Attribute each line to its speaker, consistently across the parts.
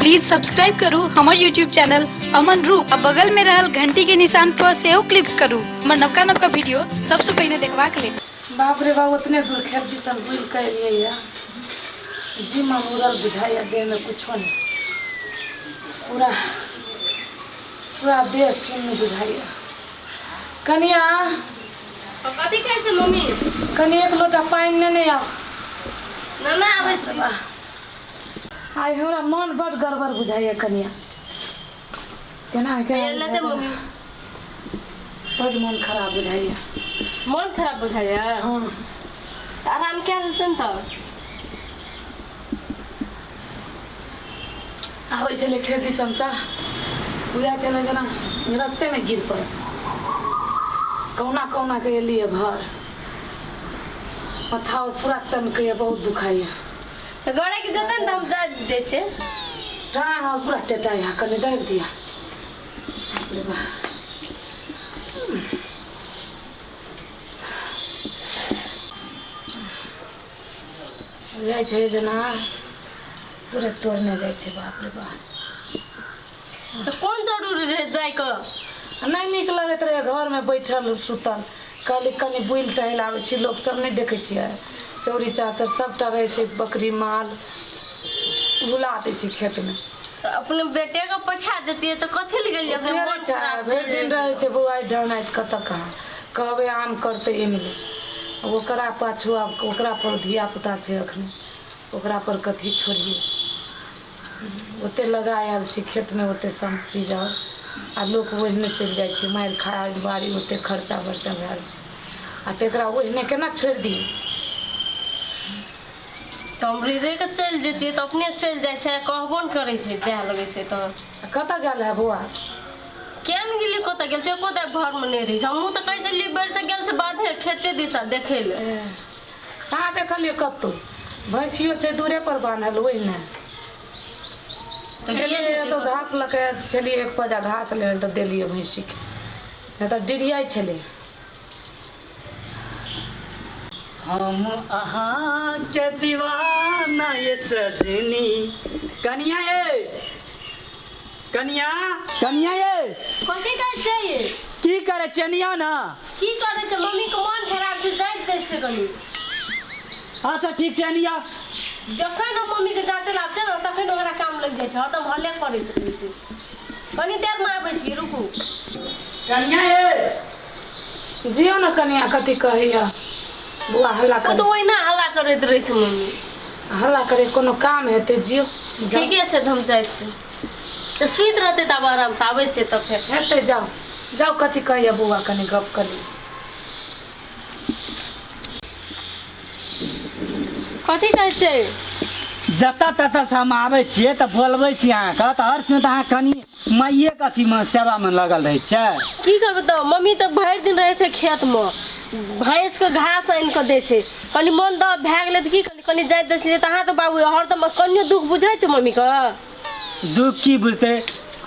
Speaker 1: Please subscribe करू हमर YouTube channel Aman रूप आ बगल में रहल घंटी के निशान पर सेहो क्लिक करू हमर नवका नवका वीडियो सबसँ पहिने देखबाक लेल।
Speaker 2: बाप रे बाप, ओतने दूर खेत दिसन बुलि कऽ एलियै यऽ, जीमे मुड़ल बुझाइए, देहमे कुछो नहि, पूरा पूरा देह सुन्न बुझाइए। कनिया।
Speaker 3: कथी कहै छै मम्मी?
Speaker 2: कनि एक लोटा पानि नेने आउ।
Speaker 3: नाना, आबै छी।
Speaker 2: आइ हमरा मन बड गड़बड़ बुझाइए कनिया, केना केना।
Speaker 3: लेते मम्मी।
Speaker 2: बड मन खराब बुझाइए।
Speaker 3: मन खराब बुझाइए?
Speaker 2: हाँ।
Speaker 3: आराम कए लेतै ने तऽ।
Speaker 2: आबै छलै खेत दिसनसँ, बुझाइ छलै जेना रस्तेमे गिर पड़त। कहुना कहुना कऽ एलियै घर, माथा आओर पूरा चमकैए, बहुत दुखाइए।
Speaker 3: तऽ गड़ैके जेतै ने तऽ हम जा दै छियै।
Speaker 2: टाँग आओर पूरा टेटाइए, कनि दाबि दिअ। बाप रे बाप, जाइ छै जेना पूरे तोड़ने जाइ छै। बाप रे बाप।
Speaker 3: तऽ कोन जरूरी रहै जाइके?
Speaker 2: नहि नीक लगैत रहै घरमे बैठल सुतल। कहली कनि बुलि टहलि आबै छी। लोक सब नहि देखै छियै, चौरी चाचर सबटा रहै छै, बकरी माल बुला दै छै खेतमे।
Speaker 3: तऽ अपने बेटेके पठा देतियै तऽ कथी लए गेलियै? अपने
Speaker 2: ढेरे
Speaker 3: मन
Speaker 2: छै
Speaker 3: खराब
Speaker 2: भरि दिन रहै छै बौआइ ढहनाइत कतऽ कहाँ। कहबै आम करतै इमली, ओकरा पाछू आब ओकरा पर धिया पुता छै अखनी, ओकरा पर कथी छोड़ियै? ओते लगा आयल छी खेतमे ओते सब चीज आओर आ लोक ओहिने चलि जाइ छै मारि खाइ बाड़ी, ओते खर्चा बर्चा भए छै आ तकरा ओहिने केना छोड़ि दियै?
Speaker 3: तऽ हम के चलि जैतियै तऽ अपने चलि जाइ छै, कहबो ने करै छै, जाय लगै छै तऽ।
Speaker 2: आ कतऽ गेल है बौआ?
Speaker 3: किया ने गेलियै, कतऽ गेल छै? एको दा घरमे नहि रहै छै। हमहूँ तऽ कहै छलियै, बेर से गेल छै बाधे खेते दिशा देखै लए।
Speaker 2: ए, कहाँ देखलियै कतहु? भैंसियो छै दूरे पर बान्हल ओहिने।
Speaker 3: तऽ गेल
Speaker 2: गेलियै
Speaker 3: हेतै
Speaker 2: तऽ
Speaker 3: कतौ।
Speaker 2: घास लऽ कऽ आयल छलियै, एक पजा घास लेबै तऽ देलियै भैंसीके, नहि तऽ डिरियाइ छलै।
Speaker 4: हम अहाँके दीवाना ये सजनी। कनिया ये, कनिया, कनिया ये।
Speaker 3: कथी कहै छै?
Speaker 4: की करै छियै निया ने?
Speaker 3: की करै छै, मम्मीके मन खराब छै, जाइत दै छै कनि।
Speaker 4: अच्छा ठीक छै, निया।
Speaker 3: जखन हम मम्मीके जाते लाब छै ने, तखन ओकरा काम लागि जाइ छै, हरदम हल्ले करैत रहै छै। कनी देरमे आबै छी, रुकू।
Speaker 4: कनिया ये।
Speaker 2: जियौ ने कनिया, कथी कहैया बौआ? हल्ला
Speaker 3: ओ
Speaker 2: कर।
Speaker 3: तऽ ओहिना हल्ला करैत रहै छै मम्मी।
Speaker 2: हल्ला करे कोनो काम हेतै? जियौ, जाउ।
Speaker 3: ठीके छै तऽ हम जाइ छी, तऽ सुति रहतै तऽ आब आरामसँ आबै छियै तऽ फेर।
Speaker 2: हेतै, जाउ जाउ। कथी कहैया बौआ, कनि गप कऽ लिअ।
Speaker 3: कथी कहै छै?
Speaker 4: जतऽ ततऽसँ हम आबै छियै तऽ बोलबै छी अहाँके, तऽ हर समय तऽ अहाँ कनि माइएके अथीमे सेवामे लगल रहै छियै।
Speaker 3: की करबै तऽ, मम्मी तऽ भरि दिन रहै छै खेतमे, भैंसके घास आनि कऽ दै छै। कनि मन दब भए गेलै तऽ की कनि कनि जाइत दै छलियै तऽ अहाँ तऽ बाबू हरदम कनियो दुःख बुझै छै मम्मीके?
Speaker 4: दुःख की बुझतै?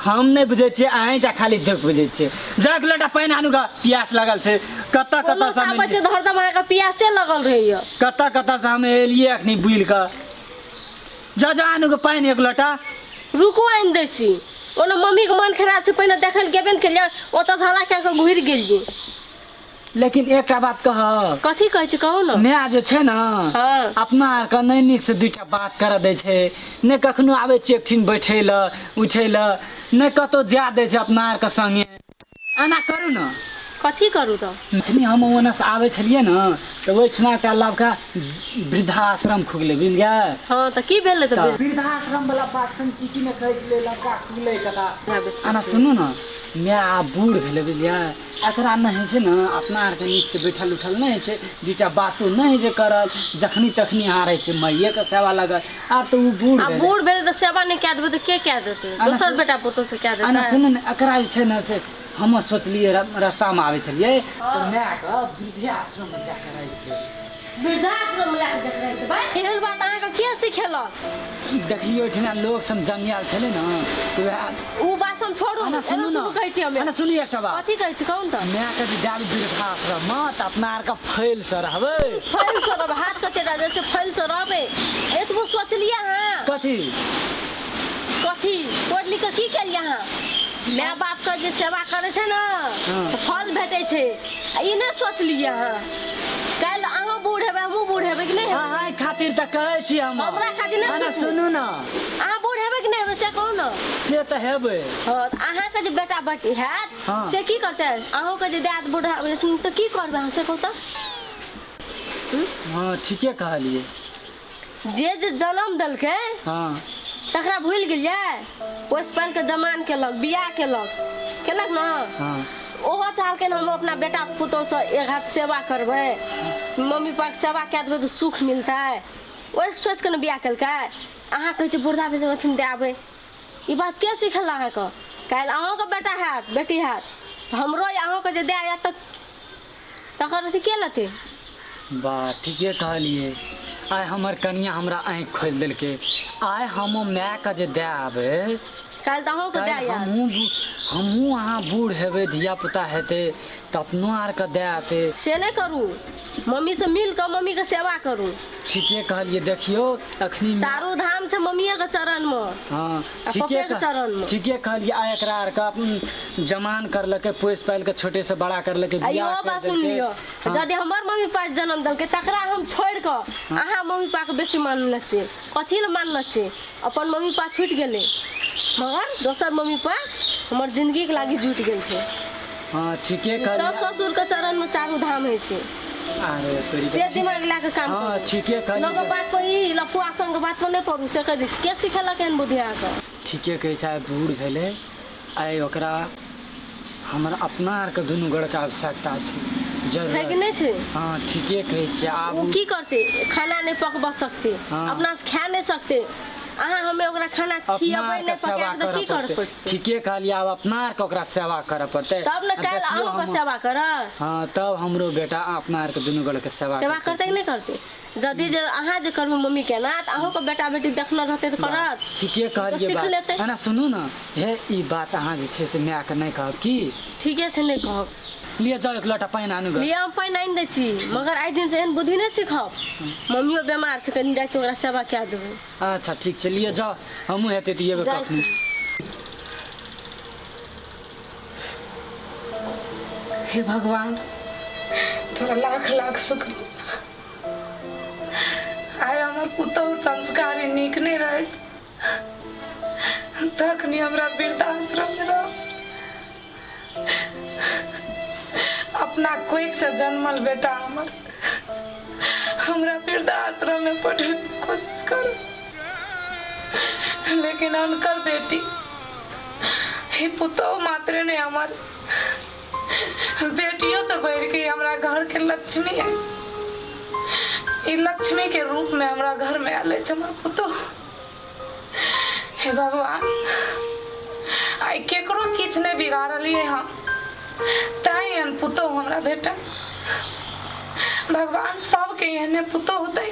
Speaker 4: हम नहि बुझै छियै, अहीं टा खाली दुःख बुझै छियै। जा, एक लोटा पानि आनू गा, प्यास लगल छै। कतऽ
Speaker 3: कोनो
Speaker 4: कतऽ से हम
Speaker 3: आबै छै तऽ हरदम अहाँके प्यासे लगल रहैया।
Speaker 4: कतऽ कतऽ से हम एलियै अखनी बुलि कऽ। जा जा, आनू गे पानि एक लोटा।
Speaker 3: रुकू, आनि दै छी। ओना मम्मीके मन खराब छै, पहिने देखै लए गेबे ने केलियै, ओतऽसँ हल्ला कए कऽ घुरि गेलियै।
Speaker 4: लेकिन एकटा बात कह।
Speaker 3: कथी कहै छी, कहू ने।
Speaker 4: माय जे छै ने, अपना आरके नहि नीकसँ दूटा बात करऽ दै छै, नहि कखनो आबै छियै एकठिन बैठै लए उठै लए, नहि कतहु जाय दै छै अपना आरके सङ्गे। एना करू ने।
Speaker 3: कथी करू तऽ?
Speaker 4: जखनी हम ओन्नसँ आबै छलियै ने, तऽ ओहिठिना एकटा नवका वृद्धाश्रम खुजलै, बुझलियै?
Speaker 3: हँ, तऽ की भेलै तऽ?
Speaker 4: तऽ वृद्धाश्रम वाला बात सुनि की की ने कहै छलै, लड़का खुजलै कथा। एना सुनू ने, माय आब बूढ़ भेलै, बुझलियै? एकरा नहि होइ छै ने अपना आरके नीकसँ बैठल उठल नहि होइ छै, दूटा बातो नहि होइ छै करल। जखनी तखनी अहाँ रहै छियै माइएके सेवा लगल। आब तऽ ओ बूढ़
Speaker 3: आ
Speaker 4: भेलै।
Speaker 3: बूढ़ भेलै तऽ सेवा नहि कए देबै तऽ के कए देतै?
Speaker 4: आ
Speaker 3: दोसर बेटा पुतोह से कए
Speaker 4: आ ने
Speaker 3: देतै?
Speaker 4: सुनू ने, एकरा जे छै ने से हम सोचलियै, रस्तामे आबै छलियै तऽ मायके वृद्धे आश्रममे जाके राखि देबै।
Speaker 3: वृद्धाश्रम लए कऽ जकरा देबै? एहन बात अहाँके के सिखेलक?
Speaker 4: देखलियै ओहिठिना लोक सब जमियाल छलै ने, तऽ वएह।
Speaker 3: ओ बात सब छोड़ू।
Speaker 4: आना
Speaker 3: एना
Speaker 4: सुनू
Speaker 3: सुनू,
Speaker 4: ने,
Speaker 3: कहै छी हमे।
Speaker 4: आना सुनू एकटा बात।
Speaker 3: कथी कहै छी, कहू ने तऽ।
Speaker 4: मायके जे जाबे वृद्धाश्रममे तऽ अपना आरके फैलसँ रहबै।
Speaker 3: फैल से रहबै, हाथ कते टा जैसे फैल से रहबै। एतबो सोचलियै अहाँ?
Speaker 4: कथी?
Speaker 3: कथी? अथी पढ़ि लिख कऽ की केलियै अहाँ? माय बापके जे सेवा करै छै ने
Speaker 4: हाँ।
Speaker 3: तऽ फल भेटै छै। आ ई नहि सोचलियै अहाँ, काल्हि अहाँ बूढ़ हेबै, हमहूँ बूढ़ हेबै कि नहि हेबै?
Speaker 4: अहाँ खातिर तऽ कहै छी हम।
Speaker 3: हमरा खातिर नहि
Speaker 4: ना,
Speaker 3: सोचू।
Speaker 4: सुनू ने।
Speaker 3: अहाँ बूढ़ हेबै कि नहि हेबै से कहू ने।
Speaker 4: से तऽ हेबै।
Speaker 3: हँ, तऽ अहाँके जे बेटा बेटी हैत
Speaker 4: हाँ।
Speaker 3: से की करतै? अहूँके जे दाँत बूढ़ा तऽ की करबै अहाँ से कहू तऽ?
Speaker 4: हँ, ठीके कहलियै।
Speaker 3: जे जे जनम देलकै
Speaker 4: हाँ
Speaker 3: तकरा भूलि गेलियै? पोसि पालि कऽ जमान केलक, बियाह केलक, केलक ने?
Speaker 4: हाँ।
Speaker 3: ओहो चाहलकै हम अपना बेटा पुतोहसँ एक हाथ सेवा करबै, मम्मी पापाके सेवा कए देबै तऽ सुख मिलतै, ओहि सोचि कऽ ने बियाह केलकै। अहाँ कहै छियै बुढ़ा भेलै अथी दए आबै, ई बात के सिखेलक अहाँके? काल्हि अहूँके बेटा हैत, बेटी हैत, तऽ हमरो अहूँके जे दए आयत तऽ तकर अथी के लेतै?
Speaker 4: वाह, ठीके कहलियै। आइ हमर कनिया हमरा आँखि खोलि देलकै। आइ हम मायके जे दए आबै,
Speaker 3: काल्हि तऽ अहूँके दए
Speaker 4: काल्हि
Speaker 3: आयत।
Speaker 4: हमहूँ अहाँ बूढ़ हेबै, धिया पुता हेतै तऽ अपनो आरके दए आतै।
Speaker 3: से नहि करू, मम्मीसँ मिल कऽ मम्मीके सेवा करू।
Speaker 4: ठीके कहलियै। देखियौ अखनी
Speaker 3: चारू धाम छै मम्मीएके चरणमे।
Speaker 4: हाँ,
Speaker 3: आ
Speaker 4: ठीके
Speaker 3: पप्पेके चरणमे।
Speaker 4: ठीके कहलियै। आइ एकरा आरके अपन जमान करलकै, पोसि पालि कऽ छोटे से बड़ा करलकै,
Speaker 3: आ
Speaker 4: बियाह
Speaker 3: इहो
Speaker 4: करि
Speaker 3: बात सुनि
Speaker 4: देलकै।
Speaker 3: लिअ।
Speaker 4: हाँ।
Speaker 3: यदि हमर मम्मी पापा जन्म देलकै तकरा हम छोड़ि कऽ अहाँ मम्मी पापाके बेसी मानने छियै, कथी लए मानने छियै? अपन मम्मी पापा छुटि गेलै मगर दोसर मम्मी पापा हमर जिन्दगीके लागी जुटि गेल छै।
Speaker 4: हाँ, ठीके
Speaker 3: सास
Speaker 4: कहलियै।
Speaker 3: ससुरके चरणमे चारू धाम होइ छै।
Speaker 4: अरे तोरी
Speaker 3: से दिमाग लए कऽ काम
Speaker 4: हाँ
Speaker 3: करू।
Speaker 4: ठीके
Speaker 3: लोकके
Speaker 4: कहलियै।
Speaker 3: बात पर ई लफुआ संगके बात पर नहि पड़ू, से कहि दै छी। के सिखेलक एहन बुद्धि अहाँके?
Speaker 4: ठीके कहै छै। आइ बूढ़ भेलै, आइ ओकरा हमर अपना आरके दुनू गोड़के आवश्यकता छै,
Speaker 3: छै कि
Speaker 4: जरूरत।
Speaker 3: नहि छै?
Speaker 4: हाँ, ठीके कहै छियै। आब
Speaker 3: ओ की करतै? खाना नहि पकबऽ सकतै।
Speaker 4: हाँ।
Speaker 3: अपना से खा नहि सकतै। अहाँ हमे ओकरा खाना
Speaker 4: अपना
Speaker 3: खियेबै
Speaker 4: आरके
Speaker 3: नहि
Speaker 4: सेवा
Speaker 3: पका कऽ तऽ
Speaker 4: करऽ
Speaker 3: की करऽ
Speaker 4: पड़तै।
Speaker 3: पड़तै?
Speaker 4: ठीके कहलियै। आब अपना आरके ओकरा सेवा करऽ पड़तै।
Speaker 3: तब ने
Speaker 4: आ
Speaker 3: काल्हि
Speaker 4: देखियौ
Speaker 3: अहूँके सेवा करत।
Speaker 4: हाँ, तब हमरो बेटा अपना आरके दुनू गोड़के सेवा
Speaker 3: सेवा करतै कि नहि करतै? यदि जे अहाँ जे करबै मम्मीके ना तऽ अहूँके बेटा बेटी देखने रहतै तऽ करत।
Speaker 4: ठीके कहलियै।
Speaker 3: सीख
Speaker 4: बात
Speaker 3: लेतै।
Speaker 4: है ना। सुनू ने हे, ई बात अहाँ जे छै से मायके नहि कहब की?
Speaker 3: ठीके छै, नहि कहब।
Speaker 4: लिअ जाउ, एक लोटा पानि आनू गऽ।
Speaker 3: लिअ, हम पानि आनि दै छी, मगर आइ दिनसँ एहन बुद्धि नहि सीखब। मम्मियो बेमार छै, कनि जाइ छी ओकरा सेवा कए देबै।
Speaker 4: अच्छा ठीक छै, लिअ जाउ, हमहूँ हेतै तऽ एबै
Speaker 3: जाइ
Speaker 4: कखनी।
Speaker 3: छी।
Speaker 2: हे भगवान, तोरा लाख लाख शुक्रिया। आइ हमर पुतहु संस्कारी नीक नहि रहैत तखनी हमरा वृद्धाश्रम में रह। अपना कोखि से जन्मल बेटा हमर हमरा वृद्धाश्रम में पठबैके कोशिश करू, लेकिन हुनकर बेटी ही पुतहु मात्रे नहि, हमर बेटियों से बढ़ि के हमरा घर के लक्ष्मी अछि। ई लक्ष्मी के रूप में हमरा घर में आयल अछि हमर पुतहु। हे भगवान, आइ केकरो किछु नहि बिगाड़लियै हम, तैं एहन पुतहु हमरा भेटल। भगवान सबके एहने पुतहु दै।